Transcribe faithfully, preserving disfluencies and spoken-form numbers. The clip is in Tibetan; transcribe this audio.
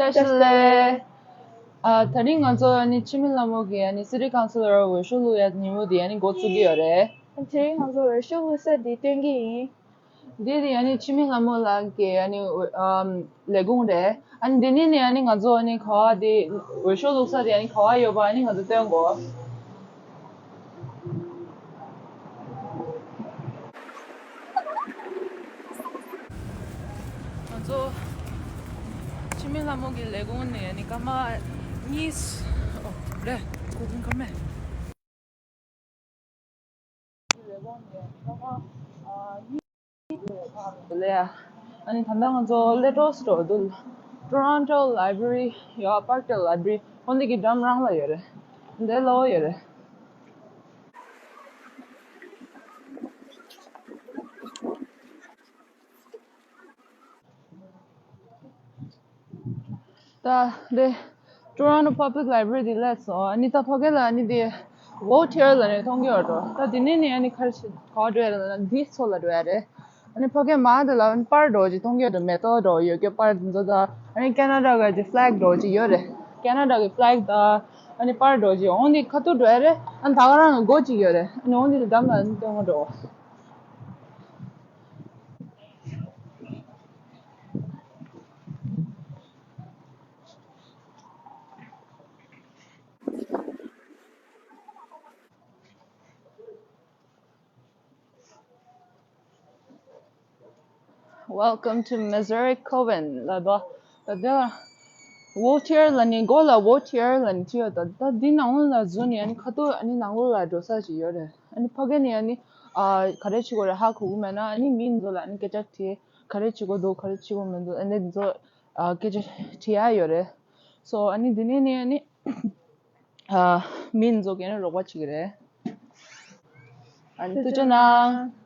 བཀྲ་ཤིས་བདེ་ལེགས། ཨ། དེ་རིང་ང་ཚོ་ཨ་ནི་འཆི་མེད་ལྷ་མོ་གི་ཨ་ནི་སི་ཊི་ཀའུན་སི་ལར་འོས་ཤོག་བླུག་ཡ་ཉིན་མོ་འདི་ཨ་ནི་འགོ་བཙུགས་ཀྱི་ཡོད་རེད། དེ་རིང་ང་ཚོ་འོས་ཤོག་བླུག་ས་འདི་སྟོན་གྱི་ཡིན། འདི་ནི་ཨ་ནི་འཆི་མེད་ལྷ་མོ་ལགས་ཀྱི་ཨ་ནི་ཨམ་ལས་ཁུངས་རེད། ཨ་ནི་འདི་ནས་ནི་ཨ་ནི་ང་ཚོ་ཨ་ནི་ག་བ་འདི་འོས་ཤོག་བླུག་ས་དེ་ཨ་ནི་ག་བ་ཡོད་པ་ཨ་ནི་ང་ཚོ་སྟོན་དགོས། ང་ཚོ་འཆི་མེད་ལྷ་མོ་གི་ལས་ཁུངས་ནས་ཨ་ནི་སྐར་མ་གཉིས། ཨོ་རེད། སྐུ་ཁུང་ཁ་མེད། ལེ། ཨ་ནི་ད་ལྟ་ང་ཚོ་ལེ་ཊོས་འགྲོ་འདུག Toronto Library ཡོད། Parkdale Library འོ་འདི་གི་འགྲམ་རང་ལ་ཡོད་རེད། འདི་ལོ་ཡོད་རེད། ད་རེད། Toronto Public Library འདི་སླེབས་སོང་། ཨ་ནི་ད་ཕ་གི་ལ་ཨ་ནི་འདི་Vote Here ལབ་ནས་མཐོང་གི་ཡོད་འགྲོ། ད་འདི་ནས་ནི་ཨ་ནི་ག་རེ་བྱེད་ག་པར་འགྲོ་ཡ་རེད་ལབ་ན་འདི་ཚོ་ལ་འགྲོ་ཡ་རེད། ཨ་ནི་ཕ་གི་མ་དེ་ལ་ཨ་ནི་པར་འདྲ་བོ་ཅིག་མཐོང་གི་ཡོད་འགྲོ། མེ་ཏོག་འདྲ་བོ་ཡོད་ཀྱི་པར་འདི་ཚོ་དང་། ཨ་ནི་ཁེ་ན་ཌ་གི་ཅིག་ཕི་ལེག་འདྲ་བོ་ཅིག་ཡོད་རེད། ཁེ་ན་ཌ་གི་ཕི་ལེག་དང་ཨ་ནི་པར་འདྲ་བོ་ཅིག་འོང་འདི་ཁ་ཐུག་འགྲོ་ཡ་རེད། ཨ་ནི་ད་ག་རང་གི་སྒོ་ཅིག་ཡོད་རེད། ཨ་ནི་འོང་འདི་ལ་འགྲམ་ལ་ཨ་ནི་སྟོན་གོ་འགྲོ། Welcome to Missouri Coven ལབ་དོ། ད་དེ་ལ་Vote Here ལབ་ནི་མགོ་ལ་Vote Here ལབ་ནི་ཅི་ཡོད་དོ། ད་འདི་ནང་ལ་འཛུལ་ནི་ཨ་ནི་ཁ་ཐུག་ཨ་ནི་ནང་ལོགས་ལ་འགྲོ་ས་ཅིག་ཡོད་རེད། ཨ་ནི་ཕ་གི་ནི་ཨ་ནི་ཨ་ག་རེ་བྱེད་དགོས་རེད་ཧ་གོ་གི་མེད་ན་ཨ་ནི་མི་ཚོ་ལ་ཨ་ནི་སྐད་ཆ་དྲིས། ག་རེ་བྱེད་དགོས་འདུག་ག་རེ་བྱེད་དགོས་མི་འདུག་ཨ་ནི་ཚོ་ཨ་སྐད་ཆ་དྲི་ཡ་ཡོད་རེད། སོ་ཨ་ནི་འདི་ནས་ནི་ཨ་ནི་ཨ་མི་ཚོ་ག་ནས་རོགས་པ་བྱེད་ཀྱི་རེད། ཨ་ནི་ཐུགས་རྗེ་གནང་།